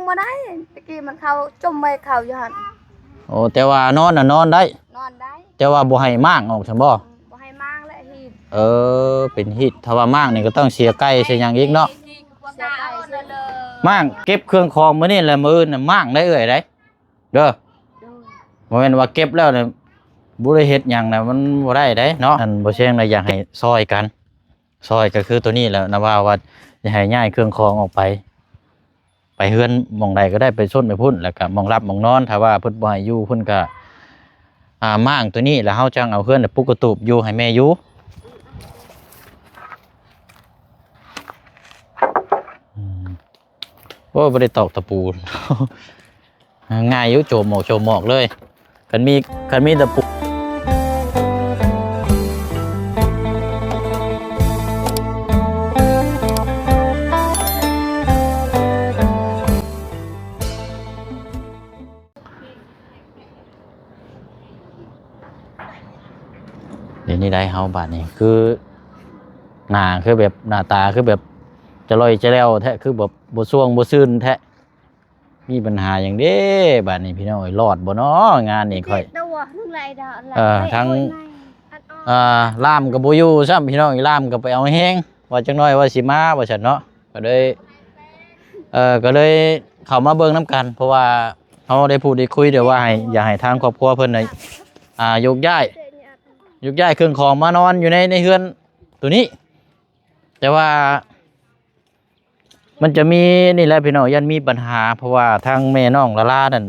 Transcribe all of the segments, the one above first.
ບໍ່ໄດ້ ຕະກີ້ມັນເຂົ້າ ຈົ່ມໄວ້ເຂົ້າຢູ່ຫັ້ນ. ໂອ້ ແຕ່ວ່ານອນນະນອນໄດ້ ນອນໄດ້ ແຕ່ວ່າບໍ່ໃຫ້ມ້າງອອກຊັ້ນບໍ່? ອືມ ບໍ່ໃຫ້ມ້າງແລະຮີດ. ເອີ ເປັນຮີດ ຖ້າວ່າມ້າງນີ້ກໍຕ້ອງເສຍໄກ່ເສຍຫຍັງອີກເນາະ. ເສຍໄກ່ ເສຍ ມ້າງເກັບເຄື່ອງຂອງມື້ນີ້ແຫຼະ ມື້ອື່ນນະມ້າງໄດ້ເອື້ອຍໄດ໋ ເດີ. ໂດຍ. ບໍ່ແມ່ນວ່າເກັບແລ້ວນະບໍ່ໄດ້ເຮັດຫຍັງນະ ມັນບໍ່ໄດ້ເດ້ເນາະ. ອັນບໍ່ແຊງນະ ຢາກໃຫ້ຊ່ອຍກັນ ຊ່ອຍກໍຄືໂຕນີ້ແຫຼະນະ ວ່າ ວ່າຢາກໃຫ້ຍ້າຍເຄື່ອງຂອງອອກໄປ ໄປເຮືອນໝ່ອງໃດກໍໄດ້ ໄປຊົນໄປພຸ້ນ ແລ້ວກໍໝ່ອງຫຼັບໝ່ອງນອນ ຖ້າວ່າເພິ່ນບໍ່ໃຫ້ຢູ່ພຸ້ນກໍ ອ່າ ມ້າງໂຕນີ້ ແລ້ວເຮົາຈັ່ງເອົາເຮືອນປຸກກະຕູບຢູ່ໃຫ້ແມ່ຢູ່. ອືມ ໂອ້ຍ ບໍ່ໄດ້ຕອກຕະປູ ງ່າຍຢູ່ ໂຈມອອກ ໂຈມອອກເລີຍ ຄັນມີ ຄັນມີຕະປູ. ເປັນແນວໃດເຮົາບາດນີ້ ຄືໜ້າ ຄືແບບໜ້າຕາຄືແບບຈະລ່ອຍຈະແລ້ວແທ້ ຄືແບບບໍ່ຊ່ວງບໍ່ຊື່ນແທ້. ມີບັນຫາຫຍັງເດ້ບາດນີ້ພີ່ນ້ອງເອີຍ ລອດບໍ່ນໍງານນີ້ຂ້ອຍ ເອີ ທັງ ອ່າ ລ່າມກໍບໍ່ຢູ່ຊ້ຳພີ່ນ້ອງ ລ່າມກໍໄປເອົາແຮງ ວ່າຈັກໜ້ອຍວ່າຊິມາວ່າຊັ້ນເນາະ ກໍເລີຍ ເອີ ກໍເລີຍເຂົ້າມາເບິ່ງນຳກັນ ເພາະວ່າເຮົາໄດ້ພູດໄດ້ຄຸຍແລ້ວວ່າໃຫ້ ຢາກໃຫ້ທາງຄອບຄົວເພິ່ນ ອ່າ ຍົກຍ້າຍ ຍົກຍ້າຍເຄື່ອງຂອງມານອນຢູ່ໃນ ໃນເຮືອນໂຕນີ້ ແຕ່ວ່າ ມັນຈະມີນີ້ແຫຼະພີ່ນ້ອງ ຢ້ານມີບັນຫາ ເພາະວ່າທາງແມ່ນ້ອງລາລານັ້ນ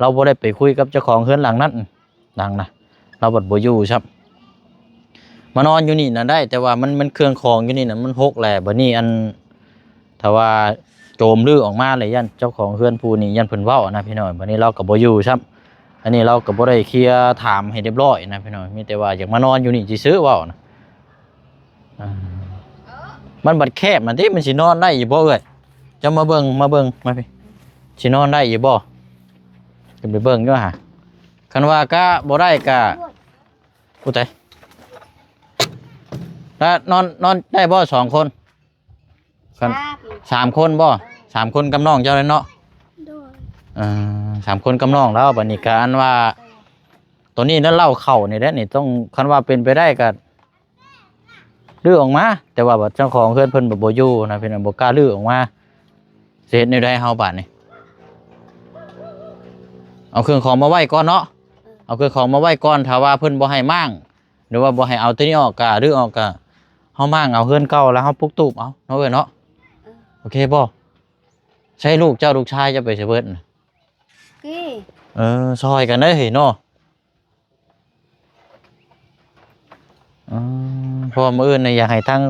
ລາວບໍ່ໄດ້ໄປຄຸຍກັບເຈົ້າຂອງເຮືອນຫຼັງນັ້ນ ຫຼັງນະ ລາວບັດບໍ່ຢູ່ຊ້ຳ ມານອນຢູ່ນີ້ນະໄດ້ ແຕ່ວ່າມັນ ມັນເຄື່ອງຂອງຢູ່ນີ້ນະມັນຫົກແຫຼະ ບັດນີ້ອັນ ຖ້າວ່າໂຈມຮື້ອອກມາແລ້ວ ຢ້ານເຈົ້າຂອງເຮືອນຜູ້ນີ້ ຢ້ານເພິ່ນເວົ້ານະພີ່ນ້ອງ ບັດນີ້ລາວກໍບໍ່ຢູ່ຊ້ຳ ອັນນີ້ລາວກໍບໍ່ໄດ້ເຄຍຖາມໃຫ້ຮຽບຮ້ອຍນະພີ່ນ້ອງ ມີແຕ່ວ່າຢາກມານອນຢູ່ນີ້ຊື່ໆ ເວົ້ານະ. ອ່າ ມັນບັດແຄບຫັ້ນຕິ ມັນຊິນອນໄດ້ຢູ່ບໍ່ເອື້ອຍ? ເຈົ້າມາເບິ່ງ ມາເບິ່ງ ມາພີ້ ຊິນອນໄດ້ຢູ່ບໍ່? ຂຶ້ນໄປເບິ່ງຢູ່ຫາ ຄັນວ່າກະບໍ່ໄດ້ກະ ໂອ້ຍ ຕາຍ ລະນອນ ນອນໄດ້ບໍ່ສອງຄົນ? ຄັນ ສາມ ສາມຄົນບໍ່? ສາມຄົນກັບນ້ອງເຈົ້າແຫຼະເນາະ? ໂດຍ. ເອີ ສາມຄົນກັບນ້ອງລາວ ບັດນີ້ກະອັນວ່າ ໂຕນີ້ນະ ເລົ້າເຂົ້ານີ້ແຫຼະນີ້ ຕ້ອງ ຄັນວ່າເປັນໄປໄດ້ກະ ຮື້ອອກມາ ແຕ່ວ່າບັດເຈົ້າຂອງເຮືອນເພິ່ນບໍ່ ບໍ່ຢູ່ນະ ເພິ່ນບໍ່ກ້າຮື້ອອກມາ ຊິເຮັດແນວໃດເຮົາບາດນີ້? ເອົາເຄື່ອງຂອງມາໄວ້ກ່ອນເນາະ ເອີ ເອົາເຄື່ອງຂອງມາໄວ້ກ່ອນ ຖ້າວ່າເພິ່ນບໍ່ໃຫ້ມ້າງ ຫຼືວ່າບໍ່ໃຫ້ເອົາໂຕນີ້ອອກ ກະຮື້ອອກ ກະເຮົາມ້າງເອົາເຮືອນເກົ່າ ແລ້ວເຮົາປຸກຕູບເອົາເນາະ ເອື້ອຍເນາະ ເອີ ໂອເຄບໍ່? ໃຊ້ລູກເຈົ້າ ລູກຊາຍເຈົ້າໄປໃສເບິດນະ? ເອີ ຊ່ອຍກັນເດີເຮີ້ຍເນາະ. ອືມ ເພາະວ່າມື້ອື່ນນີ້ຢາກໃຫ້ທາງ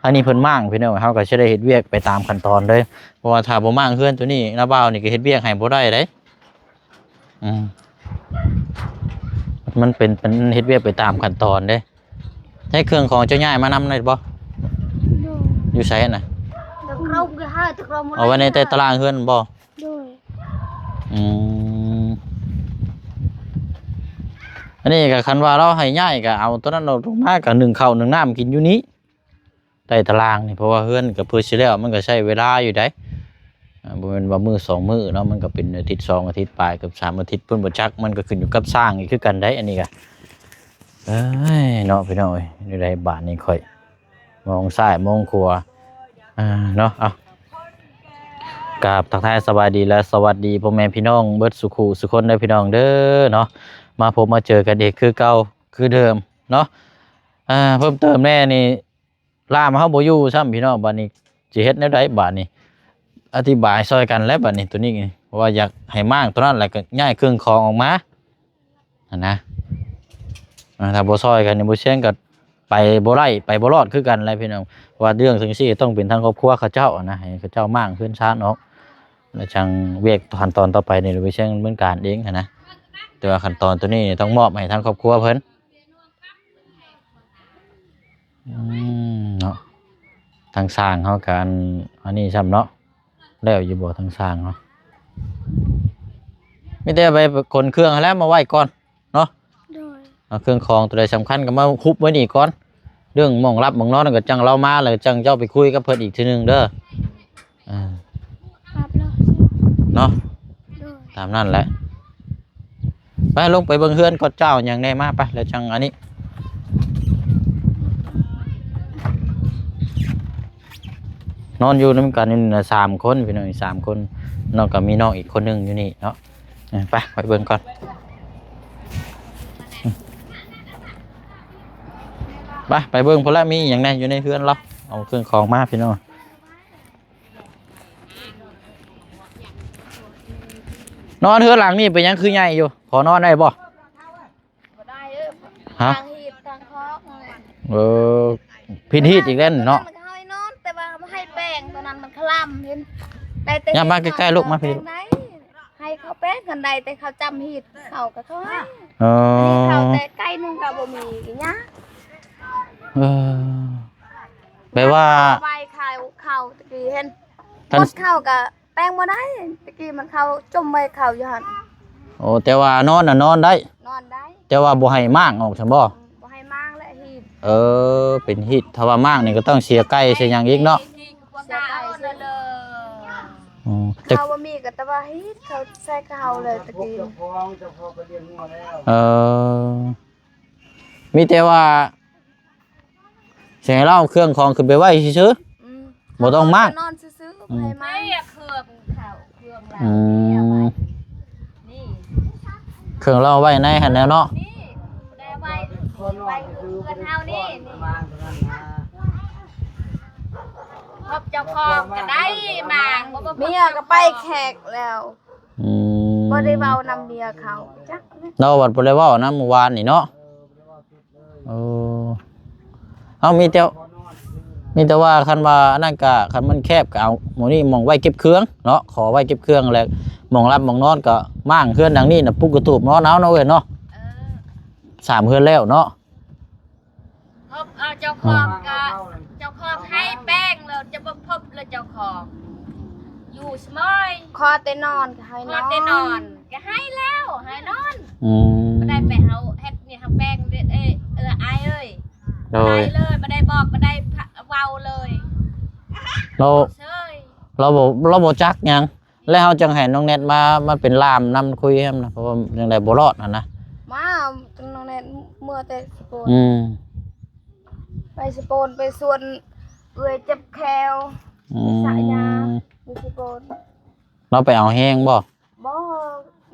ອັນນີ້ເພິ່ນມ້າງພີ່ນ້ອງ ເຮົາກໍຊິໄດ້ເຮັດວຽກໄປຕາມຂັ້ນຕອນເດີ ເພາະວ່າຖ້າບໍ່ມ້າງເຮືອນໂຕນີ້ ນ້າບ່າວນີ້ກໍເຮັດວຽກໃຫ້ບໍ່ໄດ້ເດ້. ອືມ ມັນເປັນ ເປັນເຮັດວຽກໄປຕາມຂັ້ນຕອນເດ້. ໃຊ້ເຄື່ອງຂອງເຈົ້າຍ້າຍມານຳໄດ້ບໍ່? ໂດຍ. ຢູ່ໃສນະ? ຕະກຣົມກໍໃຫ້ ຕະກຣົມ ເອົາໄວ້ໃນໃຕ້ຕາລາງເຮືອນບໍ່? ໂດຍ. ອືມ ອັນນີ້ກໍຄັນວ່າລາວໃຫ້ຍ້າຍກໍເອົາໂຕນັ້ນອອກລົງມາ ກໍໜຶ້ງເຂົ້າໜຶ້ງນ້ຳກິນຢູ່ນີ້ ໃຕ້ຕາລາງນີ້ ເພາະວ່າເຮືອນກໍເພື່ອຊິແລ້ວ ມັນກໍໃຊ້ເວລາຢູ່ໃດ໋ ອ່າ ບໍ່ແມ່ນວ່າມື້ສອງມື້ເນາະ ມັນກໍເປັນອາທິດສອງອາທິດປາຍ ເກືອບສາມອາທິດພຸ້ນບໍ່ຈັກ ມັນກໍຂຶ້ນຢູ່ກັບຊ່າງອີກຄືກັນໃດ໋ ອັນນີ້ກໍ ເອີຍ ເນາະ ພີ່ນ້ອງເອີຍ ແນວໃດບາດນີ້ຂ້ອຍ ມອງຊ້າຍມອງຂວາ ອ່າ ເນາະ ເອົາ ກາບທັກທາຍສະບາຍດີ ແລະ ສະຫວັດດີພໍ່ແມ່ພີ່ນ້ອງເບິດສູ່ຄູ່ສູ່ຄົນເດີພີ່ນ້ອງເດີເນາະ ມາພົບມາເຈີກັນອີກຄືເກົ່າຄືເດີມເນາະ ອ່າ ເພີ່ມເຕີມແດ່ນີ້ ລ່າມເຮົາບໍ່ຢູ່ຊ້ຳພີ່ນ້ອງ ບາດນີ້ຊິເຮັດແນວໃດບາດນີ້ ອະທິບາຍຊ່ອຍກັນແຫຼະບາດນີ້ ໂຕນີ້ ເພາະວ່າຢາກໃຫ້ມ້າງໂຕນັ້ນ ແລ້ວກໍຍ້າຍເຄື່ອງຂອງອອກມາ ຫັ້ນນະ ອ່າ ຖ້າບໍ່ຊ່ອຍກັນນີ້ ບໍ່ຊຽງກໍໄປບໍ່ໄດ້ ໄປບໍ່ລອດຄືກັນແຫຼະພີ່ນ້ອງ ເພາະວ່າເລື່ອງຈັ່ງຊີ້ຕ້ອງເປັນທາງຄອບຄົວເຂົາເຈົ້ານະ ໃຫ້ເຂົາເຈົ້າມ້າງເຮືອນຊານອອກ ແລ້ວຈັ່ງວຽກຂັ້ນຕອນຕໍ່ໄປນີ້ ບໍ່ຊຽງດຳເນີນການເອງຫັ້ນນະ ແຕ່ວ່າຂັ້ນຕອນໂຕນີ້ຕ້ອງມອບໃຫ້ທາງຄອບຄົວເພິ່ນ ອືມ ເນາະ ທາງຊ່າງເຮົາກະອັນ ອັນນີ້ຊ້ຳເນາະ ແລ້ວຢູ່ບໍ່ທາງຊ່າງເຮົາ ມີແຕ່ໄປຂົນເຄື່ອງຫັ້ນແຫຼະມາໄວ້ກ່ອນເນາະ ໂດຍ ເອົາເຄື່ອງຂອງໂຕໃດສຳຄັນກໍມາຮຸບໄວ້ນີ້ກ່ອນ ເລື່ອງໝ່ອງຫຼັບໝ່ອງນອນກໍຈັ່ງລາວມາ ແລ້ວຈັ່ງເຈົ້າໄປຄຸຍກັບເພິ່ນອີກເທື່ອໜຶ່ງເດີ ອ່າ ຮັບແລ້ວ ເນາະ. ໂດຍ ຕາມນັ້ນແຫຼະ. ໄປ ລົງໄປເບິ່ງເຮືອນກ່ອນ ເຈົ້າຫຍັງແດ່ ມາໄປ ແລ້ວຈັ່ງອັນນີ້. ນອນຢູ່ນຳກັນນີ້ນະ ສາມຄົນ ພີ່ນ້ອງ ສາມຄົນເນາະ ກໍມີນ້ອງອີກຄົນໜຶ່ງຢູ່ນີ້ເນາະ. ເອີ ໄປ ໄປເບິ່ງກ່ອນ ໄປ ໄປເບິ່ງພຸ້ນລະ ມີອີ່ຫຍັງແດ່ຢູ່ໃນເຮືອນລາວ. ເອົາເຄື່ອງຂອງມາ ພີ່ນ້ອງ. ນອນເຮືອນຫຼັງນີ້ເປັນຫຍັງຄືໃຫຍ່ຢູ່? ຂໍນອນໄດ້ບໍ່? ບໍ່ໄດ້ເອີຍ. ຮະ? ທາງຮີດທາງຄອກ. ເອີ ຜິດຮີດອີກແລ້ວເນາະ. ມັນກໍໃຫ້ນອນ ແຕ່ວ່າບໍ່ໃຫ້ແປງ ຕອນນັ້ນມັນຄະລຳ ເຫັນໄດ້ແຕ່ ຢ່າມາໃກ້ໆລູກ ມາພີ້. ໃຫ້ເຂົາແປງ ຄັນໃດແຕ່ເຂົາຈຳຮີດ ເຂົາກໍເຂົາໃຫ້. ເອີ ອັນນີ້ເຂົາແຕ່ໄກ່ໜຶ່ງກໍບໍ່ມີອີຫຍັງ. ເອີ ແບບວ່າ ໄວ້ຂາຍເຂົ້າຕະກີ້ ເຫັນ ຄັນ ໝົດເຂົ້າກໍແປງບໍ່ໄດ້. ຕະກີ້ມັນເຂົ້າ ຈົ່ມໄວ້ເຂົ້າຢູ່ຫັ້ນ. ໂອ້ ແຕ່ວ່ານອນນະນອນໄດ້ ນອນໄດ້ ແຕ່ວ່າບໍ່ໃຫ້ມ້າງອອກຊັ້ນບໍ່? ອືມ ບໍ່ໃຫ້ມ້າງແລະ ຮີດ. ເອີ ເປັນຮີດ ຖ້າວ່າມ້າງນີ້ກໍຕ້ອງເສຍໄກ່ເສຍຫຍັງອີກເນາະ. ເສຍໄກ່ເສຍ ອືມ ແຕ່ ເຂົາບໍ່ມີກໍແຕ່ວ່າຮີດ ເຂົາໃສ່ເຂົາເລີຍຕະກີ້. ເອີ ມີແຕ່ວ່າ ຊິໃຫ້ລາວເອົາເຄື່ອງຂອງຂຶ້ນໄປໄວ້ຊື່ໆ. ອືມ ບໍ່ຕ້ອງມ້າງ ນອນຊື່ໆ. ອືມ ບໍ່ໃຫ້ມ້າງ. ເຄື່ອງເຂົາ ເຄື່ອງລາວ ອືມ ນີ້ ເຄື່ອງລາວໄວ້ໃນຫັ້ນແຫຼະເນາະ. ນີ້ ໄດ້ໄວ້ ໄວ້ເຮືອນເຮົານີ້ ນີ້ ພົບເຈົ້າຂອງກໍໄດ້ມ້າງ. ບໍ່ ບໍ່ ເມຍກໍໄປແຂກແລ້ວ. ອືມ ບໍ່ໄດ້ເວົ້ານຳເມຍເຂົາ ຈັກ ລາວບັດບໍ່ໄດ້ເວົ້ານຳມື້ວານນີ້ເນາະ. ເອີ ເຮົາມີແຕ່ ມີແຕ່ວ່າຄັນວ່າອັນນັ້ນກະ ຄັນມັນແຄບກະເອົາໝ່ອງນີ້ໝ່ອງໄວ້ເກັບເຄື່ອງເນາະ. ຂໍໄວ້ເກັບເຄື່ອງ ແລ້ວໝ່ອງຫຼັບໝ່ອງນອນກະມ້າງເຮືອນຫຼັງນີ້ນະ ປຸກກະຕູບນອນເອົາເນາະເອື້ອຍເນາະ. ເອີ ສາມເຮືອນແລ້ວເນາະ. ເຮົາເອົາເຈົ້າຂອງກະ ເຈົ້າຂອງໃຫ້ແປງແລ້ວ ຈະບໍ່ພົບແລ້ວເຈົ້າຂອງ ຢູ່ສະໝອຍ. ຂໍແຕ່ນອນກໍໃຫ້ນອນ ຂໍແຕ່ນອນກໍໃຫ້ແລ້ວ ໃຫ້ນອນ. ອືມ ບໍ່ໄດ້ໄປເຮົາເຮັດນີ້ເຮົາແປງເດ້ ເອີຍ ເອີ ອ້າຍເອີຍ. ໂດຍ ໄດ້ເລີຍ ບໍ່ໄດ້ບອກ ບໍ່ໄດ້ເວົ້າເລີຍ. ລາວ ເຊີຍ ລາວບໍ່ ລາວບໍ່ຈັກຫຍັງ. ແລ້ວເຮົາຈັ່ງໃຫ້ນ້ອງແນັດມາ ມາເປັນລ່າມນຳ ຄຸຍນຳນະ ເພາະວ່າຈັ່ງໃດບໍ່ລອດຫັ້ນນະ. ມາ ນ້ອງແນັດເມືອແຕ່ສະໂປນ. ອືມ ໄປສະໂປນ ໄປສວນເອື້ອຍເຈັບແຂ້ວ. ອືມ ສະຢາ ຢູ່ສະໂປນ. ລາວໄປເອົາແຮງບໍ່? ບໍ່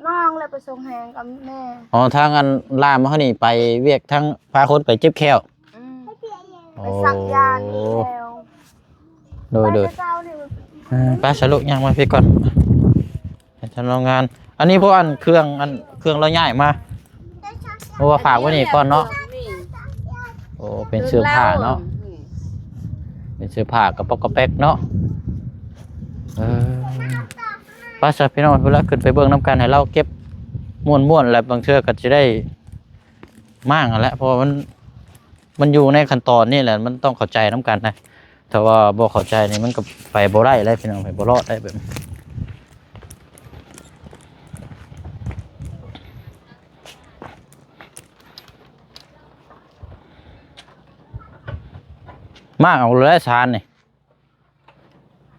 ນ້ອງແຫຼະໄປສົ່ງແຮງກັບແມ່. ອໍ ທາງອັນລ່າມເຮົານີ້ໄປວຽກ ທາງພາຄົນໄປເຈັບແຂ້ວ. ອືມ ໂອ້ ໄປສັກຢານີ້ແລ້ວ. ໂດຍ ໂດຍ ໄປແຕ່ເຊົ້ານີ້. ເອີ ໄປຊະລູກ ຍ່າງມາພີ້ກ່ອນ ໄປທາງໂຮງງານ. ອັນນີ້ພວກອັນເຄື່ອງ ອັນເຄື່ອງລາວຍ້າຍມາ ເພາະວ່າຝາກໄວ້ນີ້ກ່ອນເນາະ. ໂອ້ ເປັນເສື້ອຜ້າເນາະ. ອືມ ເປັນເສື້ອຜ້າກະປ໋ອກກະແປ໋ກເນາະ. ເອີ ໄປຊະພີ່ນ້ອງ ພຸ້ນລະ ຂຶ້ນໄປເບິ່ງນຳກັນ ໃຫ້ລາວເກັບມ້ວນໆ ແລ້ວບາງເທື່ອກໍຊິໄດ້ ມ້າງຫັ້ນແຫຼະ ເພາະວ່າມັນ ມັນຢູ່ໃນຂັ້ນຕອນນີ້ແຫຼະ ມັນຕ້ອງເຂົ້າໃຈນຳກັນນະ. ຖ້າວ່າບໍ່ເຂົ້າໃຈນີ້ ມັນກໍໄປບໍ່ໄດ້ແຫຼະພີ່ນ້ອງ ໄປບໍ່ລອດໄດ້ແບບ ມ້າງເອົາເລີຍຊານນີ້.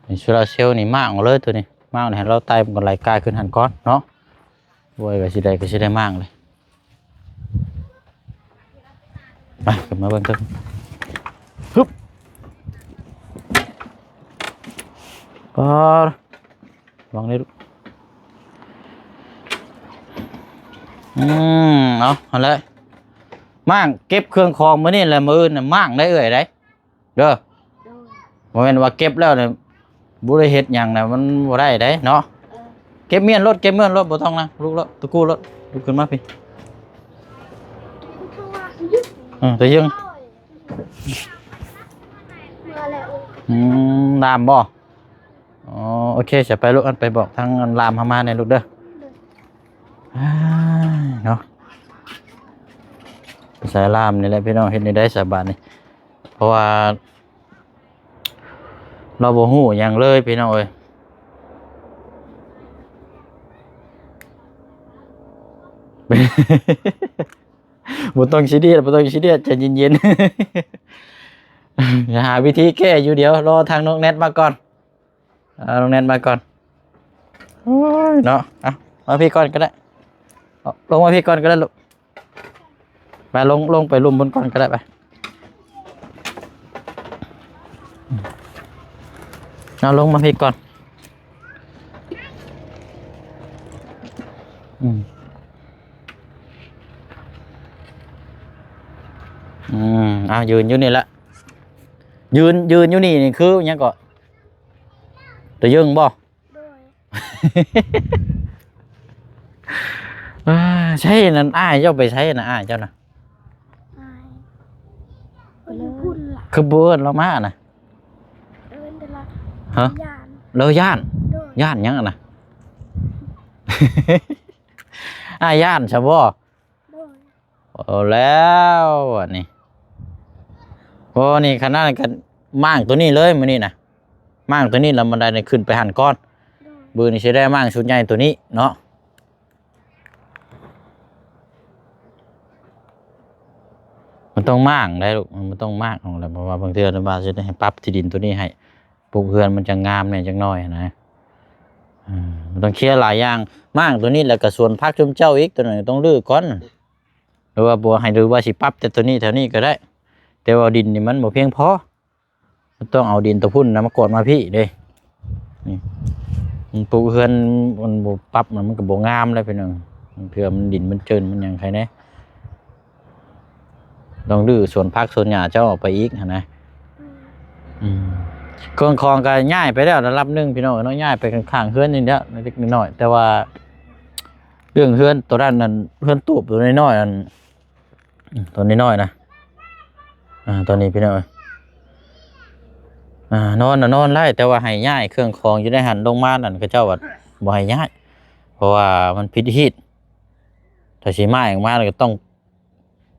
ນີ້ໂຊລາເຊວນີ້ມ້າງເອົາເລີຍໂຕນີ້ ມ້າງໃຫ້ລາວໄຕ່ມັນກໍໄຫຼກາຍຂຶ້ນຫັ້ນກ່ອນເນາະ. ບໍ່ວ່າຊິໄດ້ກໍຊິໄດ້ມ້າງເລີຍ. ໄປ ຂຶ້ນມາເບິ່ງເຖິງ ຮຶບ ປາດ ວາງນີ້ລູກ. ອືມ ເອົາ ຫັ້ນແຫຼະ ມ້າງເກັບເຄື່ອງຂອງມື້ນີ້ແຫຼະ ມື້ອື່ນນະມ້າງໄດ້ເອື້ອຍໄດ. ເດີ ໂດຍ ບໍ່ແມ່ນວ່າເກັບແລ້ວນີ້ບໍ່ໄດ້ເຮັດຫຍັງນະ ມັນບໍ່ໄດ້ເດ້ເນາະ. ເອີ ເກັບມ້ຽນໂລດ ເກັບມ້ຽນໂລດ ບໍ່ຕ້ອງນະ ລຸກໂລດ ຕະກູ້ໂລດ ລຸກຂຶ້ນມາພີ້. ເອີ ຕະເຢິງ ເມື່ອແລ້ວ. ອືມ ລາມບໍ່? ອໍ ໂອເຄ ຈະໄປລູກ ອັນໄປບອກທາງອັນລາມເຮົາມາແດ່ລູກເດີ. ໂດຍ ອ້າຍ ເນາະ ສາຍລາມນີ້ແຫຼະພີ່ນ້ອງ ເຮັດແນວໃດສະບາດນີ້? ເພາະວ່າລາວບໍ່ຮູ້ຫຍັງເລີຍພີ່ນ້ອງເອີຍ. ບໍ່ຕ້ອງຊີຣຽສ ບໍ່ຕ້ອງຊີຣຽສ ໃຈເຢັນໆ. ຫາວິທີແກ້ຢູ່ ດຽວລໍທາງນ້ອງແນັດມາກ່ອນ. ເອົາ ນ້ອງແນັດມາກ່ອນ. ໂອ້ຍເນາະ ເອົາ ມາພີ້ກ່ອນກໍໄດ້ ເອົາ ລົງມາພີ້ກ່ອນກໍໄດ້ລູກ ໄປ ລົງ ລົງໄປລຸ່ມບົນກ່ອນກໍໄດ້ ໄປ ເອົາ ລົງມາພີ້ກ່ອນ ອືມ ອືມ ເອົາ ຢືນຢູ່ນີ້ລະ ຢືນ ຢືນຢູ່ນີ້ນີ້ຄືຫຍັງເກາະ ຕະເຢິງບໍ່? ໂດຍ ເອີ ໃສນັ້ນ ອ້າຍເຈົ້າໄປໃສນະ ອ້າຍເຈົ້ານະ? ອ້າຍ ເພິ່ນຢູ່ພຸ້ນລະ ຄືບໍ່ເອີ້ນລາວມານະ? ເອີ້ນແຕ່ລະ ຮະ? ຢ້ານ ລາວຢ້ານ? ໂດຍ ຢ້ານຫຍັງຫັ້ນນະ? ອ້າຍຢ້ານຊະບໍ່? ໂດຍ ເອົາແລ້ວບາດນີ້ ໂອ້ ນີ້ຂະໜາດນັ້ນກໍມ້າງໂຕນີ້ເລີຍມື້ນີ້ນະ ມ້າງໂຕນີ້ແລ້ວມັນໄດ້ຂຶ້ນໄປຫັ້ນກ່ອນ ໂດຍ ມື້ນີ້ຊິໄດ້ມ້າງຊຸດໃຫຍ່ໂຕນີ້ເນາະ ມັນຕ້ອງມ້າງໄດ໋ລູກ ມັນຕ້ອງມ້າງອອກແລ້ວ ເພາະວ່າບາງເທື່ອວ່າຊິໄດ້ໃຫ້ປັບທີ່ດິນໂຕນີ້ໃຫ້ ປູກເຮືອນມັນຈັ່ງງາມແດ່ຈັກໜ້ອຍຫັ້ນນະ ເອີ ມັນຕ້ອງເຄຍຫຼາຍຢ່າງ ມ້າງໂຕນີ້ແລ້ວກໍສວນຜັກຊຸມເຈົ້າອີກ ໂຕນັ້ນຕ້ອງຮື້ກ່ອນ ຫຼືວ່າບໍ່ໃຫ້ ຫຼືວ່າຊິປັບແຕ່ໂຕນີ້ແຖວນີ້ກໍໄດ້ ແຕ່ວ່າດິນນີ້ມັນບໍ່ພຽງພໍ ມັນຕ້ອງເອົາດິນໂຕພຸ້ນນະມາກວດມາພີ້ເດ້ ນີ້ ມັນປູກເຮືອນມັນບໍ່ປັບ ມັນກໍບໍ່ງາມແລ້ວພີ່ນ້ອງ ເທື່ອມັນດິນມັນເຈີນມັນຫຍັງໃຄແດ່ ຕ້ອງຮື້ສວນຜັກສວນຫຍ້າເຈົ້າອອກໄປອີກຫັ້ນນະ ອືມ ເຄື່ອງຂອງກໍຍ້າຍໄປແລ້ວລະດັບໜຶ່ງພີ່ນ້ອງເອີຍເນາະ ຍ້າຍໄປຂ້າງໆເຮືອນນີ້ແຫຼະ ເລັກໆນ້ອຍໆ ແຕ່ວ່າເລື່ອງເຮືອນໂຕນັ້ນນັ້ນ ເຮືອນຕູບໂຕນ້ອຍໆ ອັນ ອືມ ຕອນນ້ອຍໆນະ ອາ ຕອນນີ້ພີ່ນ້ອງເອີຍ ອາ ນອນນະນອນໄດ້ ແຕ່ວ່າໃຫ້ຍ້າຍເຄື່ອງຂອງຢູ່ໃນຫັ້ນລົງມານັ້ນ ເຂົາເຈົ້າວ່າບໍ່ໃຫ້ຍ້າຍ ເພາະວ່າມັນຜິດຮີດ ຖ້າຊິຍ້າຍອອກມາແລ້ວກໍຕ້ອງ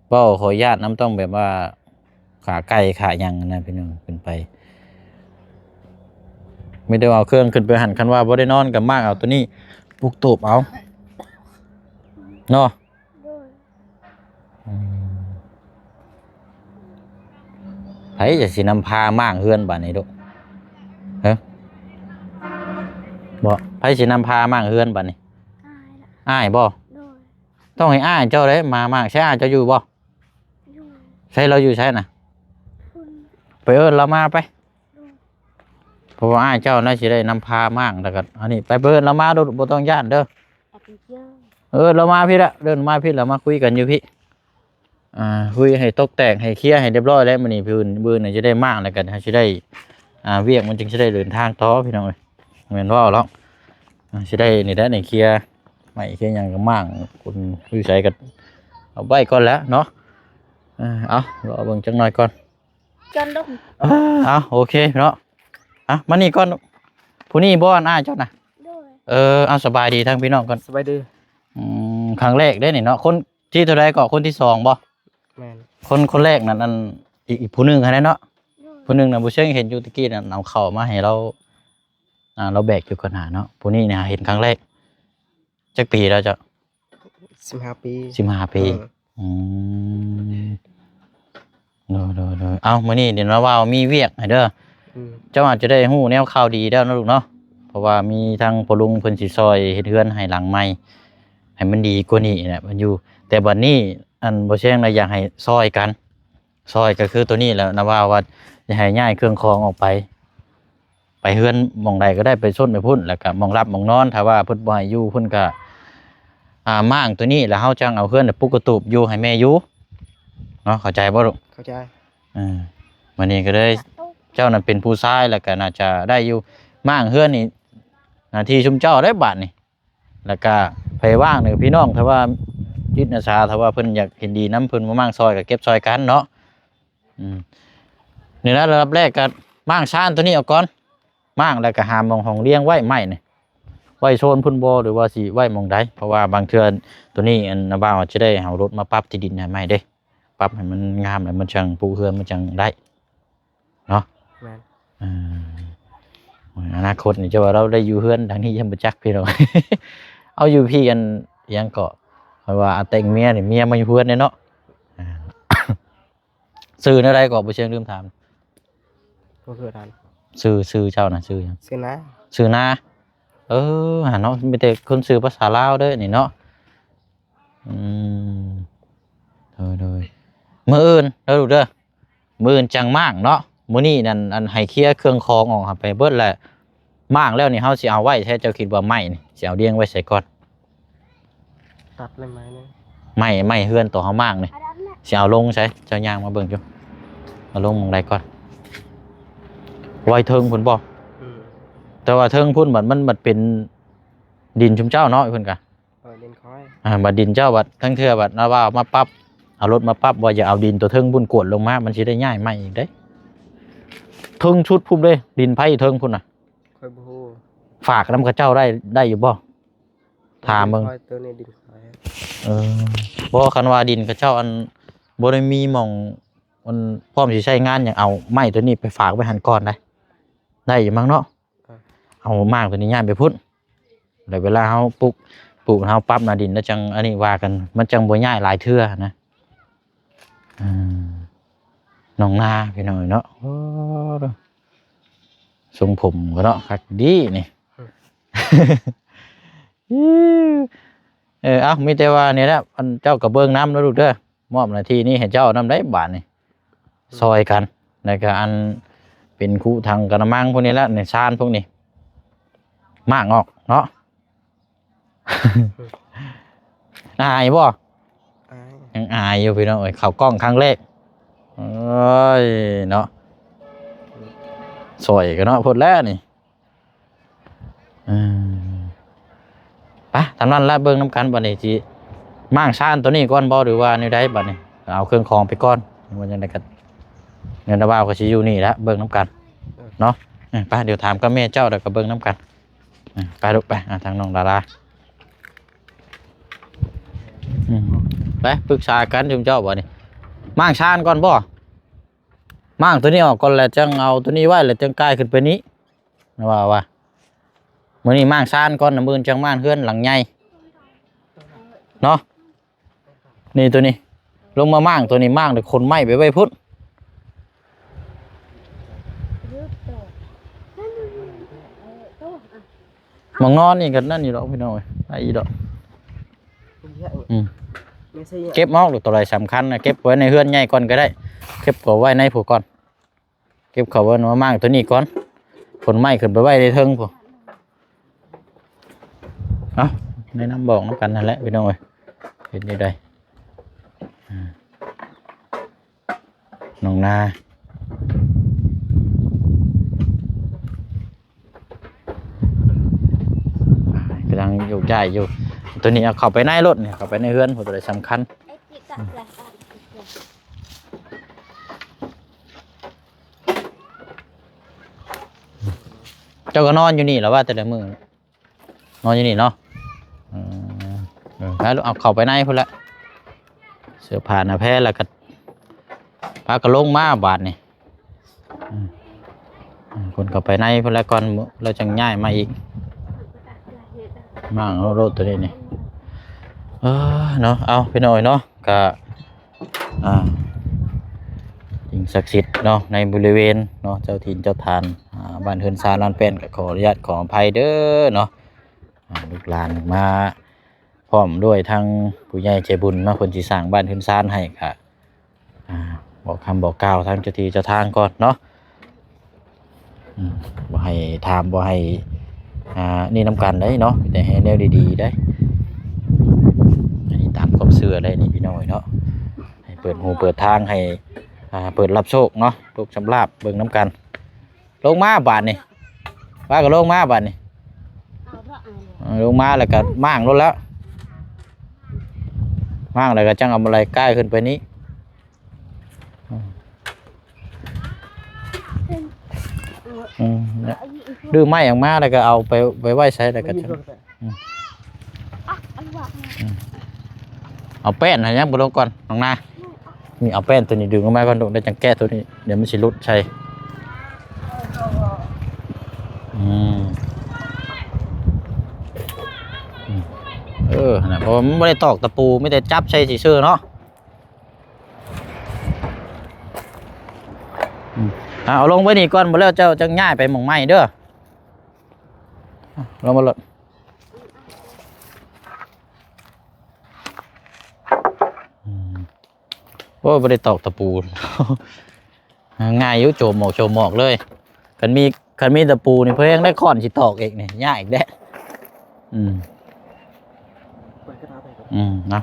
ເວົ້າຂໍອະນຸຍາດນຳ ຕ້ອງແບບວ່າ ຂາໄກ່ຂາຫຍັງນະພີ່ນ້ອງ ຂຶ້ນໄປ ມີແຕ່ວ່າເອົາເຄື່ອງຂຶ້ນໄປຫັ້ນ ຄັນວ່າບໍ່ໄດ້ນອນກໍມ້າງເອົາໂຕນີ້ປຸກຕູບເອົາ ເນາະ ໂດຍ ອືມ ໃຜຈະຊິນຳພາມ້າງເຮືອນບາດນີ້ລູກ ເອີ ບໍ່ ໃຜຊິນຳພາມ້າງເຮືອນບາດນີ້ ອ້າຍລະ ອ້າຍບໍ່ ໂດຍ ຕ້ອງໃຫ້ອ້າຍເຈົ້າເດ້ມາມ້າງ ໃຊ້ອ້າຍເຈົ້າຢູ່ບໍ່ ຢູ່ ໃຊ້ລາວຢູ່ໃສນະ ພຸ້ນ ໄປເອີ້ນລາວມາໄປ ໂດຍ ເພາະວ່າອ້າຍເຈົ້ານະຊິໄດ້ນຳພາມ້າງ ແລ້ວກໍອັນນີ້ ໄປ ໄປເອີ້ນລາວມາໂລດ ບໍ່ຕ້ອງຢ້ານເດີ ເອີ້ນລາວມາພີ້ລະ ເອີ້ນມາພີ້ລະ ມາຄຸຍກັນຢູ່ພີ້ ອ່າ ຄຸຍໃຫ້ຕົກແຕ່ງ ໃຫ້ເຄຍໃຫ້ຮຽບຮ້ອຍແລ້ວ ມື້ນີ້ ມື້ອື່ນ ມື້ອື່ນຈະໄດ້ມ້າງ ແລ້ວກໍເຮົາຊິໄດ້ ອ່າ ວຽກມັນຈຶ່ງຊິໄດ້ເດີນທາງຕໍ່ພີ່ນ້ອງເອີຍ ແມ່ນເວົ້າເນາະ ອ່າ ຊິໄດ້ນີ້ແຫຼະ ນີ້ເຄຍໄມ້ເຄຍຫຍັງກໍມ້າງ ຄົນຢູ່ໃສກໍເອົາໄວ້ກ່ອນແຫຼະເນາະ ເອີ ເອົາ ລໍເບິ່ງຈັກໜ້ອຍກ່ອນ ຈອນລົງ ເອີ ເອົາ ໂອເຄເນາະ ອ່ະ ມານີ້ກ່ອນ ຜູ້ນີ້ບໍ່ ອັນອ້າຍເຈົ້ານະ ໂດຍ ເອີ ເອົາ ສະບາຍດີທາງພີ່ນ້ອງກ່ອນ ສະບາຍດີ ອືມ ຄັ້ງແລກເດ້ນີ້ເນາະ ຄົນ ທີເທົ່າໃດເກາະ ຄົນທີສອງບໍ່ ແມ່ນ ຄົນ ຄົນແລກນັ້ນ ອັນ ອີກ ອີກຜູ້ໜຶ່ງຫັ້ນແຫຼະເນາະ ໂດຍ ຜູ້ໜຶ່ງນະ ບໍ່ເຊີງເຫັນຢູ່ຕະກີ້ນັ້ນ ເອົາເຂົ້າມາໃຫ້ລາວ ອ່າ ລາວແບກຢູ່ກ່ອນໜ້າເນາະ ຜູ້ນີ້ນະເຫັນຄັ້ງແລກ ຈັກປີແລ້ວເຈົ້າ ສິບຫ້າປີ ສິບຫ້າປີ ເອີ ອືມ ໂດຍໆໆ ເອົ້າ ມື້ນີ້ເດນວ່າມີວຽກໃຫ້ເດີ ອືມ ເຈົ້າອາດຈະໄດ້ຮູ້ແນວຂ່າວດີແລ້ວເນາະລູກເນາະ ເພາະວ່າມີທາງພໍ່ລຸງເພິ່ນຊິຊ່ອຍເຮັດເຮືອນໃຫ້ຫຼັງໃໝ່ ໃຫ້ມັນດີກວ່ານີ້ແຫຼະ ມັນຢູ່ ແຕ່ບັດນີ້ ອັນ ບໍ່ແຊງນະ ຢາກໃຫ້ຊ່ອຍກັນ ຊ່ອຍກໍຄືໂຕນີ້ແຫຼະ ນະວ່າ ວ່າຢາກໃຫ້ຍ້າຍເຄື່ອງຂອງອອກໄປ ໄປເຮືອນໝ່ອງໃດກໍໄດ້ ໄປຊົນໄປພຸ້ນ ແລ້ວກໍໝ່ອງຫຼັບໝ່ອງນອນ ຖ້າວ່າເພິ່ນບໍ່ໃຫ້ຢູ່ ເພິ່ນກໍ ອ່າ ມ້າງໂຕນີ້ ແລ້ວເຮົາຈັ່ງເອົາເຮືອນປຸກກະຕູບຢູ່ໃຫ້ແມ່ຢູ່ເນາະ ເຂົ້າໃຈບໍ່ລູກ? ເຂົ້າໃຈ ເອີ ມື້ນີ້ກໍເລີຍ ເຈົ້ານັ້ນເປັນຜູ້ຊາຍ ແລ້ວກໍໜ້າຈະໄດ້ຢູ່ ມ້າງເຮືອນນີ້ ໜ້າທີ່ຊຸມເຈົ້າໄດ໋ບາດນີ້ ແລ້ວກະໃຜວ່າງນີ້ ພີ່ນ້ອງ ຖ້າວ່າຈິດອາສາ ຖ້າວ່າເພິ່ນຢາກເຫັນດີນຳ ເພິ່ນມາມ້າງຊ່ອຍ ກະເກັບຊ່ອຍກັນເນາະ ອືມ ນີ້ລະ ລະດັບແລກກະມ້າງຊານໂຕນີ້ອອກກ່ອນ ມ້າງແລ້ວກະຫາໝ່ອງຫ້ອງລຽງໄວ້ ໄມ້ນີ້ ໄວ້ໂຊນພຸ້ນບໍ່ ຫຼືວ່າຊິໄວ້ໝ່ອງໃດ ເພາະວ່າບາງເທື່ອໂຕນີ້ ອັນ ນ້າບ່າວຈະໄດ້ເອົາລົດມາປັບທີ່ດິນໃຫ້ໃໝ່ເດ້ ປັບໃຫ້ມັນງາມ ແລ້ວມັນຈັ່ງປູກເຮືອນ ມັນຈັ່ງໄດ້ ເນາະ ແມ່ນ ເອີ ອະນາຄົດນີ້ ເຈົ້າວ່າລາວໄດ້ຢູ່ເຮືອນຫຼັງນີ້ຍັງບໍ່ຈັກພີ່ນ້ອງ ເອົາຢູ່ພີ້ ອັນ ຫຍັງເກາະ ເຂົາວ່າ ອາ ແຕ່ງເມຍນີ້ ເມຍມາຢູ່ເຮືອນເດ້ເນາະ ອາ ຊື່ແນວໃດເກາະ ບໍ່ເຊີງລືມຖາມ ບໍ່ເຄີຍຖາມ ຊື່ ຊື່ເຈົ້ານະ ຊື່ຫຍັງ? ຊື່ນາ ຊື່ນາ ເອີ ຫັ້ນເນາະ ມີແຕ່ຄົນຊື່ພາສາລາວເດີນີ້ເນາະ. ອືມ ໂດຍໆ ມື້ອື່ນເດີລູກເດີ ມື້ອື່ນຈັ່ງມ້າງເນາະ. ມື້ນີ້ນັ້ນ ອັນ ໃຫ້ເຄຍເຄື່ອງຂອງອອກຫັ້ນໄປເບິດແລ້ວ. ມ້າງແລ້ວນີ້ ເຮົາຊິເອົາໄວ້ໃສ? ເຈົ້າຄິດວ່າໄມ້ນີ້ ຊິເອົາລຽງໄວ້ໃສກ່ອນ? ຕັດເລີຍໄມ້ນີ້ ໄມ້ ໄມ້ເຮືອນໂຕເຮົາມ້າງນີ້ ຊິເອົາລົງໃສ? ເຈົ້າຍ່າງມາເບິ່ງຢູ່ ເອົາລົງໝ່ອງໃດກ່ອນ? ໄວ້ເທິງພຸ້ນບໍ່? ອືມ ແຕ່ວ່າເທິງພຸ້ນບັດ ມັນບັດເປັນດິນຊຸມເຈົ້າເນາະ ເພິ່ນກະ ເອີ ດິນຂ້ອຍ ອ່າ ບັດດິນເຈົ້າບັດ ທັງເທື່ອບັດລາວວ່າເອົາມາປັບ ເອົາລົດມາປັບ ວ່າຢ່າເອົາດິນຕົວເທິງພຸ້ນກວດລົງມາ ມັນຊິໄດ້ຍ້າຍໃໝ່ອີກເດ້. ເທິງສຸດພຸ້ນເດ້ ດິນໃຜເທິງພຸ້ນນະ ຂ້ອຍບໍ່ຮູ້ ຝາກນຳເຂົາເຈົ້າໄດ້ ໄດ້ຢູ່ບໍ່? ຖາມເບິ່ງ ດິນຂ້ອຍ ໂຕນີ້ດິນຂ້ອຍ ເອີ ບໍ່ ຄັນວ່າດິນເຂົາເຈົ້າ ອັນ ບໍ່ໄດ້ມີໝ່ອງ ມັນພ້ອມຊິໃຊ້ງານຫຍັງ ເອົາໄມ້ໂຕນີ້ໄປຝາກໄວ້ຫັ້ນກ່ອນໄດ໋ ໄດ້ຢູ່ມັ້ງເນາະ. ເອີ ເອົາມ້າງໂຕນີ້ຍ້າຍໄປພຸ້ນ ແລ້ວເວລາເຮົາປຸກ ປູກ ເຮົາປັບໜ້າດິນ ແລ້ວຈັ່ງອັນນີ້ວ່າກັນ ມັນຈັ່ງບໍ່ຍ້າຍຫຼາຍເທື່ອນະ. ອ່າ ໜອງນາພີ່ນ້ອງເນາະ ໂອ້ ຊົງຜົມກໍເນາະ ຄັກດີນີ້. ເອີ ເອົ້າ ມີແຕ່ວ່ານີ້ແຫຼະ ອັນເຈົ້າກໍເບິ່ງນຳເດີລູກເດີ ມອບໜ້າທີ່ນີ້ໃຫ້ເຈົ້ານຳໄດ໋ບາດນີ້ ອືມ ຊ່ອຍກັນ ແລ້ວກໍອັນເປັນຄຸຖັງກະລະມັງພວກນີ້ແຫຼະ ໃນຊານພວກນີ້ ມ້າງອອກເນາະ. ອາຍບໍ່? ອາຍ ຍັງອາຍຢູ່ພີ່ນ້ອງເອີຍ ເຂົ້າກ້ອງຄັ້ງແລກ ເອີຍເນາະ ຊ່ອຍກັນເນາະ ໂພດແລ້ວນີ້. ເອີ ໄປ ຕາມນັ້ນລະ ເບິ່ງນຳກັນ ບັດນີ້ຊິມ້າງຊານໂຕນີ້ກ່ອນບໍ່ ຫຼືວ່າແນວໃດ? ບັດນີ້ເອົາເຄື່ອງຂອງໄປກ່ອນ ວ່າຈັ່ງໃດກໍ ແມ່ນວ່າກໍຊິຢູ່ນີ້ລະ ເບິ່ງນຳກັນເນາະ. ເອີ ໄປ ດຽວຖາມກັບແມ່ເຈົ້າ ແລ້ວກໍເບິ່ງນຳກັນ. ເອີ ໄປລູກ ໄປ ອ່າ ທາງນ້ອງດາລາ ອືມ ໄປ ປຶກສາກັນຊຸມເຈົ້າ ບັດນີ້ ມ້າງຊານກ່ອນບໍ່? ມ້າງໂຕນີ້ອອກກ່ອນ ແລ້ວຈັ່ງເອົາໂຕນີ້ໄວ້ ແລ້ວຈັ່ງກາຍຂຶ້ນໄປນີ້ ວ່າ ວ່າ ມື້ນີ້ມ້າງຊານກ່ອນນະ ມື້ອື່ນຈັ່ງມ້າງເຮືອນຫຼັງໃຫຍ່ເນາະ. ນີ້ໂຕນີ້ ລົງມາມ້າງໂຕນີ້ ມ້າງແລ້ວຂົນໄມ້ໄປໄວ້ພຸ້ນ. ໝ່ອງນອນນີ້ກໍນັ້ນຢູ່ດອກພີ່ນ້ອງເອີຍ ໄດ້ຢູ່ດອກ. ອືມ ເກັບອອກໂຕໃດສຳຄັນນະ ເກັບໄວ້ໃນເຮືອນໃຫຍ່ກ່ອນກໍໄດ້ ເກັບເອົາໄວ້ໃນຜູ້ກ່ອນ. ເກັບເຂົ້າເບິ່ງວ່າມ້າງໂຕນີ້ກ່ອນ ຂົນໄມ້ຂຶ້ນໄປໄວ້ໃນເທິງພຸ້ນ. ເອົ້າ ແນະນຳບອກນຳກັນຫັ້ນແຫຼະພີ່ນ້ອງເອີຍ ເຮັດແນວໃດ? ອ່າ ນ້ອງນາ ກຳລັງໂຍກຍ້າຍຢູ່ ໂຕນີ້ເອົາເຂົ້າໄປໃນລົດນີ້ ເຂົ້າໄປໃນເຮືອນ ໂຕໃດສຳຄັນ. ເຈົ້າກໍນອນຢູ່ນີ້ລະວ່າແຕ່ລະມື້ ນອນຢູ່ນີ້ເນາະ. ເອີ ເອີ ໄປລູກ ເອົາເຂົ້າໄປໃນພຸ້ນລະ ເສື້ອຜ້າໜ້າແພ ແລ້ວກໍພາກັນລົງມາບາດນີ້. ອືມ ອືມ ຄົນເຂົ້າໄປໃນພຸ້ນລະກ່ອນ ແລ້ວຈັ່ງຍ້າຍມາອີກ ມາເອົາໂລດໂຕນີ້ນີ້. ເອີ ເນາະ ເອົາ ພີ່ນ້ອງເອີຍເນາະ ກະ ອ່າ ສິ່ງສັກສິດເນາະ ໃນບໍລິເວນເນາະ ເຈົ້າຖິ່ນເຈົ້າຖານ ອ່າ ບ້ານເຮືອນຊານລານແປ້ນ ກໍຂໍອະນຸຍາດຂໍອະໄພເດີເນາະ. ອ່າ ລູກຫຼານມາພ້ອມດ້ວຍທັງຜູ້ໃຫຍ່ໃຈບຸນເນາະ ເພິ່ນຊິສ້າງບ້ານເຮືອນຊານໃຫ້ ກະ ອ່າ ບອກຄຳບອກກ່າວທາງເຈົ້າທີ່ເຈົ້າທາງກ່ອນເນາະ. ອືມ ບໍ່ໃຫ້ຖາມ ບໍ່ໃຫ້ ອ່າ ນີ້ນຳກັນໄດ໋ເນາະ ມີແຕ່ໃຫ້ແນວດີໆໄດ໋. ອັນນີ້ຕາມຄວາມເຊື່ອໄດ໋ນີ້ພີ່ນ້ອງເອີຍເນາະ ໃຫ້ເປີດຫູເປີດທາງ ໃຫ້ ອ່າ ເປີດຮັບໂຊກເນາະ ໂຊກສຳລາບ ເບິ່ງນຳກັນ. ລົງມາບາດນີ້ ວ່າກໍລົງມາບາດນີ້ ເອົາເນາະ ເອົາເນາະ ເອີ ລົງມາແລ້ວກໍມ້າງໂລດແລ້ວ ມ້າງແລ້ວກໍຈັ່ງເອົາມາໄລ່ກ້າຍຂຶ້ນໄປນີ້. ອືມ ອືມ ດຶງໄມ້ອອກມາແລ້ວກໍເອົາໄປ ໄປໄວ້ໃສແລ້ວກໍ ອືມ ອືມ ເອົາແປ້ນໃຫ້ຍັງບໍ່ລົງກ່ອນ ນ້ອງນາ. ນີ້ ເອົາແປ້ນໂຕນີ້ດຶງອອກມາກ່ອນລູກ ແລ້ວຈັ່ງແກະໂຕນີ້ ດຽວມັນຊິຫຼຸດໃສ່. ອືມ ອືມ ເອີ ຫັ້ນນະ ເພາະວ່າມັນບໍ່ໄດ້ຕອກຕະປູ ມີແຕ່ຈັບໃສ່ຊື່ໆເນາະ. ອືມ ເອົາລົງໄວ້ນີ້ກ່ອນ ບໍ່ແລ້ວເຈົ້າຈັ່ງຍ້າຍໄປໝ່ອງໃໝ່ເດີ. ລົງມາໂລດ. ອືມ ໂອ້ຍ ບໍ່ໄດ້ຕອກຕະປູ. ງ່າຍຢູ່ ໂຈມອອກ ໂຈມອອກເລີຍ. ຄັນມີ ຄັນມີຕະປູນີ້ ເພິ່ນຍັງໄດ້ຄ້ອນຊິຕອກອີກນີ້ ຍາກອີກແຫຼະ. ອືມ ອືມ ເນາະ.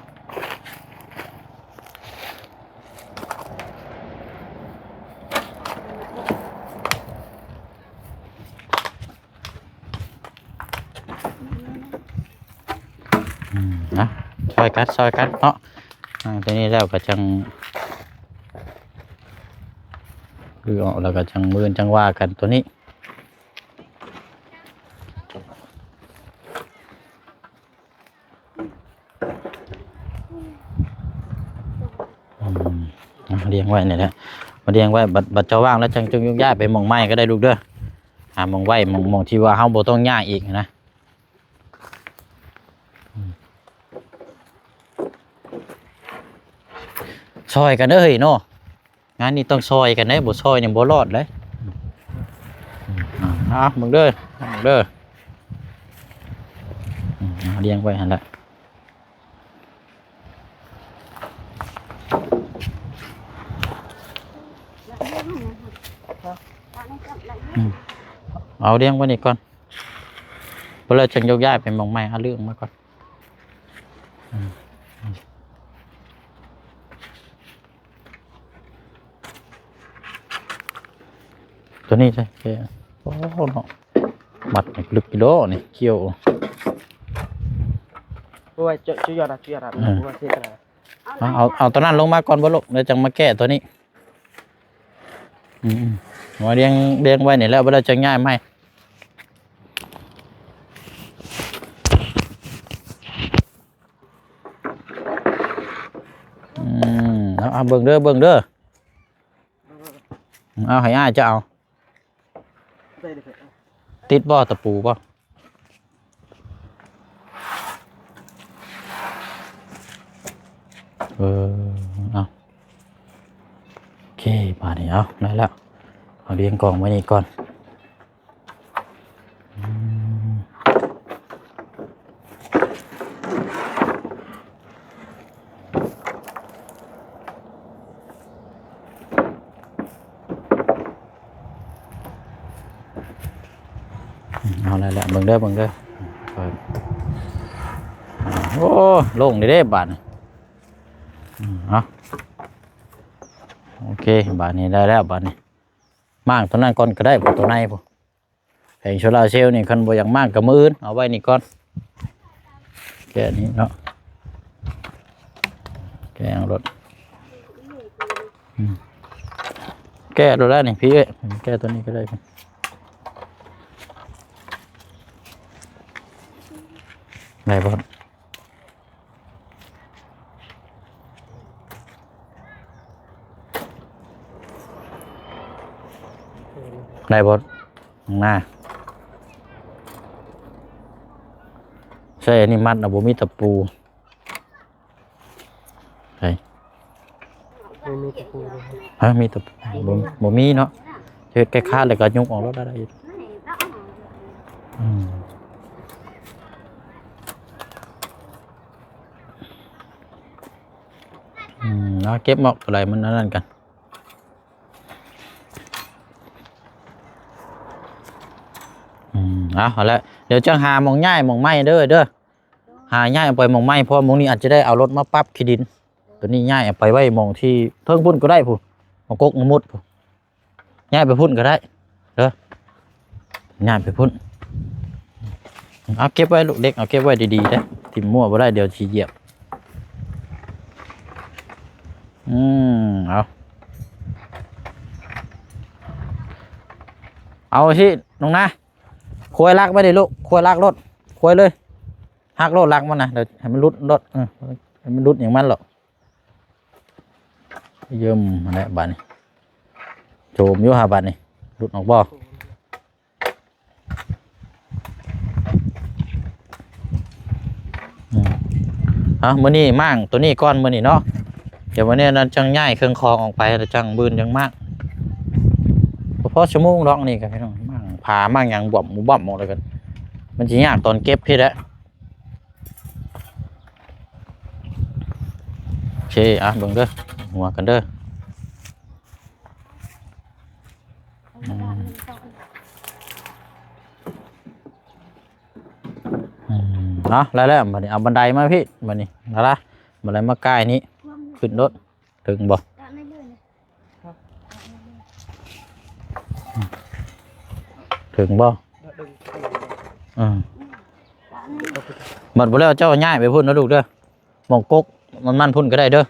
ອືມ ນະ ຊ່ອຍກັນ ຊ່ອຍກັນເນາະ. ອ່າ ຕົວນີ້ແລ້ວກໍຈັ່ງຮື້ອອກ ແລ້ວກໍຈັ່ງມື້ອື່ນຈັ່ງວ່າກັນຕົວນີ້. ອືມ ອ່ະ ລຽງໄວ້ນີ້ແຫຼະ ມາລຽງໄວ້. ບັດ ບັດເຈົ້າວ່າງແລ້ວ ຈັ່ງ ຈຶ່ງຍົກຍ້າຍໄປໝ່ອງໃໝ່ກໍໄດ້ລູກເດີ. ຫາໝ່ອງໄວ້ ໝ່ອງ ໝ່ອງທີ່ວ່າເຮົາບໍ່ຕ້ອງຍ້າຍອີກນະ. ອືມ ຊ່ອຍກັນເດີເຮີ້ຍເນາະ. ງານນີ້ຕ້ອງຊ່ອຍກັນເດ້ ບໍ່ຊ່ອຍນີ້ບໍ່ລອດເດ້. ອືມ ເອົາ ເບິ່ງເດີ ເບິ່ງເດີ. ອືມ ລຽງໄວ້ຫັ້ນລະ. ອືມ ເອົາ ລຽງໄວ້ນີ້ກ່ອນ ບໍ່ແລ້ວຈັ່ງຍົກຍ້າຍໄປໝ່ອງໃໝ່. ເອົາ ລຶກອອກມາກ່ອນ. ອືມ ຕົວນີ້ໃສ່ ໂອ້ ເນາະ ມັດໃຫ້ລຶກກິໂລນີ້ ກ່ຽວ. ໂອ້ຍ ຈຸ ຈຸຍອດ ຈຸຍອດ ເອີ ໂອ້ຍ ເສຍແລ້ວ. ເອົາ ເອົາ ເອົາຕົວນັ້ນລົງມາກ່ອນບໍ່ລູກ ແລ້ວຈັ່ງມາແກ້ຕົວນີ້. ອືມ ມາລຽງ ລຽງໄວ້ນີ້ແລ້ວ ບໍ່ແລ້ວຈັ່ງຍ້າຍໃໝ່. ອືມ ເອົາ ເອົາ ເບິ່ງເດີ ເບິ່ງເດີ. ເອົາ ໃຫ້ອ້າຍເຈົ້າເອົາ. ຕິດບໍ່ ຕະປູບໍ່? ເອີ ເອົາ ໂອເຄ ບາດນີ້ ເອົາ ໄດ້ແລ້ວ. ເອົາ ລຽງກອງໄວ້ນີ້ກ່ອນ. ອືມ ເອົາ ໄດ້ແລ້ວ ເບິ່ງເດີ ເບິ່ງເດີ. ໂອ້ ໂລ່ງເດ້ບາດນີ້. ອືມ ເອົາ ໂອເຄ ບາດນີ້ໄດ້ແລ້ວ ບາດນີ້. ມ້າງຕົວນັ້ນກ່ອນກໍໄດ້ ຕົວໃນພຸ້ນ. ແຜງໂຊລາເຊວນີ້ ຄັນບໍ່ຢາກມ້າງກໍມື້ອື່ນ ເອົາໄວ້ນີ້ກ່ອນ. ແກະນີ້ເນາະ ແກະເອົາໂລດ. ອືມ ແກະໂລດແລ້ວນີ້ ພີ່ເອີຍ ແກະຕົວນີ້ກໍໄດ້. ໄດ້ບໍ່? ໄດ້ບໍ່? ຂ້າງໜ້າ ໃຊ້ອັນນີ້ມັດເອົາ ບໍ່ມີຕະປູ. ໃສ່ ບໍ່ມີຕະປູເລີຍ. ຮະ? ມີຕະ ບໍ່ ບໍ່ມີເນາະ. ເຮັດແກ້ຄາດແລ້ວກໍຍົກອອກໂລດໄດ້. ອືມ ອືມ ເອົາ ເກັບອອກ ຕົວໃດມັນອັນນັ້ນກັນ. ອືມ ເອົາ ເອົາລະ ດຽວຈັ່ງຫາໝ່ອງຍ້າຍໝ່ອງໃໝ່ເດີ ເດີ. ຫາຍ້າຍອອກໄປໝ່ອງໃໝ່ ເພາະວ່າໝ່ອງນີ້ອາດຈະໄດ້ເອົາລົດມາປັບຂີ້ດິນ. ຕົວນີ້ຍ້າຍອອກໄປໄວ້ໝ່ອງທີ່ເທິງພຸ້ນກໍໄດ້ພຸ້ນ ໝ່ອງກົກໝ່ອງມຸດພຸ້ນ. ຍ້າຍໄປພຸ້ນກໍໄດ້ເດີ ຍ້າຍໄປພຸ້ນ. ເອົາເກັບໄວ້ລູກເດັກ ເອົາເກັບໄວ້ດີໆເດີ ຖິ້ມມົ້ວບໍ່ໄດ້ ດຽວຊິຢຽບ. ອືມ ເອົາ ເອົາຊິນ້ອງນາ ຄວາຍຫຼັກໄວ້ເດ້ລູກ ຄວາຍຫຼັກໂລດ ຄວາຍເລີຍ. ຫັກໂລດຫຼັກມັນນະ ດຽວໃຫ້ມັນຫຼຸດໂລດ ເອີ ໃຫ້ມັນຫຼຸດຫຍັງມັນໂລດ. ເຢີ້ມຫັ້ນແຫຼະບາດນີ້ ໂຈມຢູ່ຫາບາດນີ້ ຫຼຸດອອກບໍ່? ອືມ ເອົາ ມື້ນີ້ມ້າງຕົວນີ້ກ່ອນ ມື້ນີ້ເນາະ. ດຽວມື້ນີ້ນັ້ນຈັ່ງຍ້າຍເຄື່ອງຂອງອອກໄປ ແລ້ວຈັ່ງມື້ອື່ນຈັ່ງມ້າງ. ບໍ່ພໍຊົ່ວໂມງດອກນີ້ກໍ ພີ່ນ້ອງ ມ້າງຜ້າມ້າງຫຍັງບວມບຸບບັບໝົດແລ້ວກໍ ແບ ມັນຊິຍາກຕອນເກັບພີ້ແຫຼະ. ໂອເຄ ອ່ະ ເບິ່ງເດີ ຫົວກັນເດີ. ອືມ ອືມ ເອົາ ໄດ້ແລ້ວ ບັດນີ້ເອົາບັນໄດມາພີ້ ບັດນີ້ ລາລາ ບັນໄດມາກ່າຍນີ້ ຂຶ້ນໂລດ. ເຖິງບໍ່? ເຖິງບໍ່? ອືມ ບັດບໍ່ແລ້ວເຈົ້າຍ້າຍໄປພຸ້ນເດີລູກເດີ ໝ່ອງກົກມັນໆພຸ້ນກໍໄດ້ເດີ.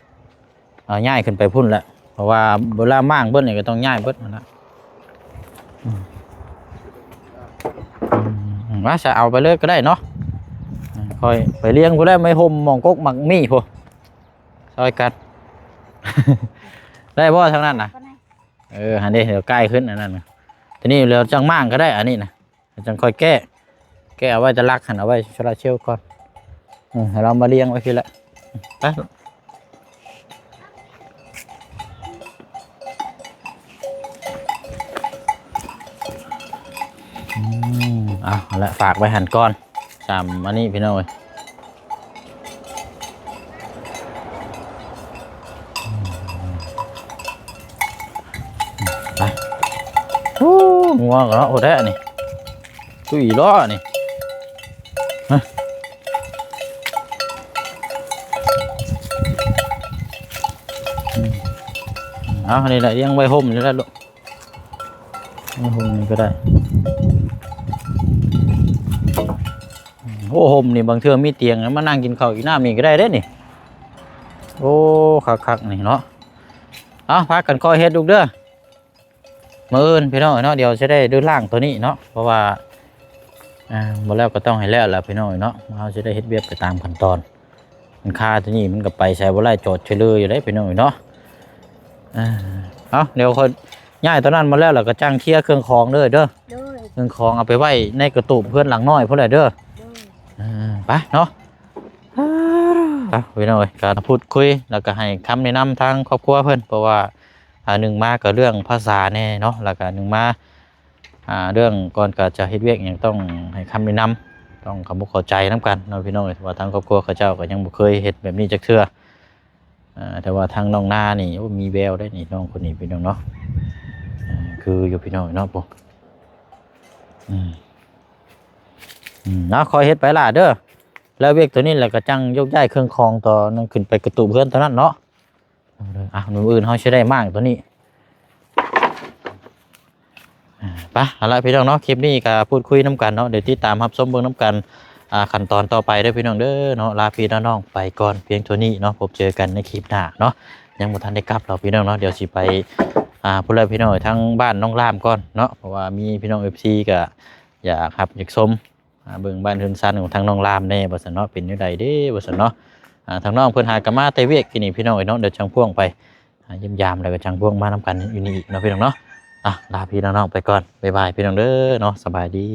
ເອົາ ຍ້າຍຂຶ້ນໄປພຸ້ນແຫຼະ ເພາະວ່າເວລາມ້າງເບິດນີ້ກໍຕ້ອງຍ້າຍເບິດຫັ້ນນະ. ອືມ ອືມ ວ່າຊະ ເອົາໄປເລີຍກໍໄດ້ເນາະ. ອືມ ຄ່ອຍໄປລຽງພຸ້ນແຫຼະ ໄມ້ຮົ່ມໝ່ອງກົກໝາກໝີ່ພຸ້ນ ຊ່ອຍກັນ ໄດ້ບໍ່ທາງນັ້ນນະ? ເອີ ຫັ້ນເດ້ ດຽວກ່າຍຂຶ້ນອັນນັ້ນນະ. ທີນີ້ເຮົາຈັ່ງມ້າງກໍໄດ້ ອັນນີ້ນະ ຈັ່ງຄ່ອຍແກ້ ແກ້ເອົາໄວ້ແຕ່ຫຼັກຫັ້ນ ເອົາໄວ້ໂຊລາເຊວກ່ອນ. ເອີ ໃຫ້ລາວມາລຽງໄວ້ພີ້ແຫຼະ ໄປ. ອືມ ເອົາ ເອົາລະ ຝາກໄວ້ຫັ້ນກ່ອນ ສາມອັນນີ້ພີ່ນ້ອງເອີຍ. ໄປ ໂອ້ ງົວກໍເນາະ ໂອ້ ແທ້ນີ້ ຕຸ້ຍລ້ອນີ້ ຮະ. ອືມ ເອົາ ອັນນີ້ແຫຼະ ລ້ຽງໄວ້ຮົ່ມນີ້ແຫຼະລູກ ໄວ້ຮົ່ມນີ້ກໍໄດ້. ໂອ້ ຮົ່ມນີ້ບາງເທື່ອມີຕຽງ ມານັ່ງກິນເຂົ້າກິນນ້ຳນີ້ກໍໄດ້ເດ້ນີ້. ໂອ້ ຄັກໆ ນີ້ເນາະ. ເອົາ ພາກັນຄ່ອຍເຮັດລູກເດີ ມື້ອື່ນພີ່ນ້ອງເອີຍເນາະ ດຽວຊິໄດ້ເດີນລ້າງໂຕນີ້ເນາະ ເພາະວ່າ ອ່າ ບໍ່ແລ້ວກໍຕ້ອງໃຫ້ແລ້ວແຫຼະພີ່ນ້ອງເອີຍເນາະ ເຮົາຊິໄດ້ເຮັດວຽກໄປຕາມຂັ້ນຕອນ. ມັນຄາໂຕນີ້ມັນກໍໄປໃສບໍ່ໄດ້ ຈອດເຊີເລີຢູ່ເດ້ພີ່ນ້ອງເອີຍເນາະ. ອ່າ ເອົາ ດຽວຂ້ອຍຍ້າຍໂຕນັ້ນມາແລ້ວ ແລ້ວກໍຈັ່ງເຄຍເຄື່ອງຂອງເດີ ເດີ ໂດຍ ເຄື່ອງຂອງເອົາໄປໄວ້ໃນກະຕູບເຮືອນຫຼັງນ້ອຍພຸ້ນແຫຼະເດີ ໂດຍ ອ່າ ໄປເນາະ. ເອົາ ພີ່ນ້ອງເອີຍ ການພູດຄຸຍ ແລ້ວກໍໃຫ້ຄຳແນະນຳທາງຄອບຄົວເພິ່ນ ເພາະວ່າ ອ່າ ໜຶ່ງມາກໍເລື່ອງພາສາແດ່ເນາະ ແລ້ວກໍໜຶ່ງມາ ອ່າ ເລື່ອງກ່ອນກໍຈະເຮັດວຽກຫຍັງຕ້ອງໃຫ້ຄຳແນະນຳ ຕ້ອງເຂົ້າອົກເຂົ້າໃຈນຳກັນເນາະພີ່ນ້ອງເອີຍ ວ່າທາງຄອບຄົວເຂົາເຈົ້າກໍຍັງບໍ່ເຄີຍເຮັດແບບນີ້ຈັກເທື່ອ. ອ່າ ແຕ່ວ່າທາງນ້ອງນານີ້ ໂອ້ ມີແວວໄດ໋ນີ້ ນ້ອງຄົນນີ້ພີ່ນ້ອງເນາະ ອ່າ ຄືຢູ່ພີ່ນ້ອງເນາະ ອືມ ອືມ ເອົາ ຄ່ອຍເຮັດໄປຫຼ້າເດີ ແລ້ວວຽກໂຕນີ້ແລ້ວກໍຈັ່ງຍົກຍ້າຍເຄື່ອງຂອງຕອນນັ້ນຂຶ້ນໄປກະຕູບເຮືອນຕອນນັ້ນເນາະ. ເອົາ ມື້ອື່ນເຮົາຊິໄດ້ມ້າງໂຕນີ້ ອ່າ ໄປ ເອົາລະພີ່ນ້ອງເນາະ ຄລິບນີ້ກໍພູດຄຸຍນຳກັນເນາະ ດຽວຕິດຕາມຮັບຊົມເບິ່ງນຳກັນ ອ່າ ຂັ້ນຕອນຕໍ່ໄປເດີພີ່ນ້ອງເດີເນາະ. ລາພີ່ລານ້ອງໄປກ່ອນພຽງເທົ່ານີ້ເນາະ ພົບເຈີກັນໃນຄລິບໜ້າເນາະ. ຍັງບໍ່ທັນໄດ້ກັບດອກພີ່ນ້ອງເນາະ ດຽວຊິໄປ ອ່າ ພຸ້ນແຫຼະພີ່ນ້ອງ ທາງບ້ານນ້ອງລາມກ່ອນເນາະ ເພາະວ່າມີພີ່ນ້ອງເອັຟຊີກໍຢາກຮັບຢາກຊົມ ອ່າ ເບິ່ງບ້ານເຮືອນຊານຂອງທາງນ້ອງລາມແດ່ວ່າຊັ້ນເນາະ ເປັນແນວໃດເດ້ວ່າຊັ້ນເນາະ. ອ່າ ທາງນ້ອງເພິ່ນຫາກໍມາແຕ່ວຽກກີ້ນີ້ພີ່ນ້ອງເອີຍເນາະ ດຽວຈັ່ງພ່ວງໄປ ອ່າ ຢ້ຽມຢາມ ແລ້ວກໍຈັ່ງພ່ວງມານຳກັນຢູ່ນີ້ອີກເນາະພີ່ນ້ອງເນາະ. ອ່ະ ລາພີ່ລານ້ອງໄປກ່ອນ ບາຍບາຍພີ່ນ້ອງເດີເນາະ ສະບາຍດີ.